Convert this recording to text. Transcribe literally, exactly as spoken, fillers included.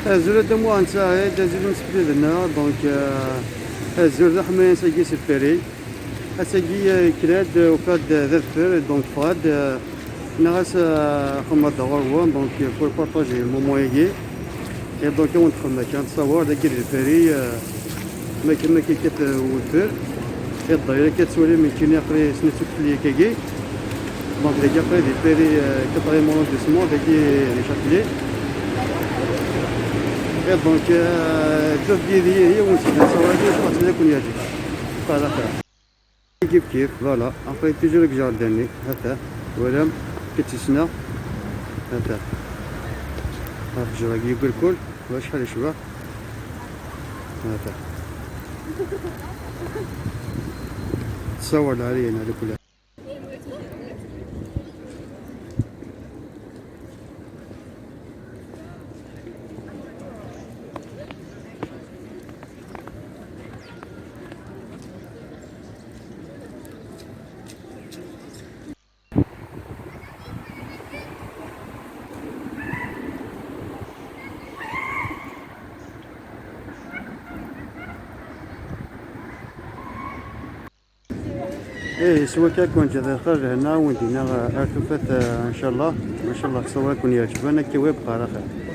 Azul a Dda Muḥend Saɛid, azul imsefliden-a, donc, euh, azul d aḥmayan sagi si Lpari. Ass-agi, euh, yekra-d, euh, ufiɣ-d, euh, d adfel, donc ffɣeɣ-d, euh, nniɣ-as, euh, xemmeɣ-d ɣur-wen, donc, euh, pour partager le moment-agi. Et donc, ad wen-d-xedmeɣ kan ttṣawir dagi di Lpari, euh, ma kan, ma kan yekkat, euh, wedfel. Et d'ailleurs, akka tettwalim nekkini aql-i snat ukfel yakagi. Donc, dagi aql-i di Lpari, euh, quatrième arrondissement, dagi di Châtelet. Et donc, euh, ddut yid-i, yiwen seg ttṣawir-agi, ad ken-yeɛjeb. Voilà. Kif kif, voilà. Aql-i toujours deg jardin-nni. Ata, twalam, kif tt-ssneɣ. Ata. Aqjur-agi yeggelkul, acḥal yecbeḥ. Ata. Ttṣawir lɛali-a, ɛla kulli. Ih, s wakka ad ken-ǧǧeɣ di lxir, lehna, wen-d-iniɣ ar tufat, eh, ncallah. Ncallah ttṣawir-a ad ken-yeɛǧeb, ad ken-yeɛǧeb, qqar axir.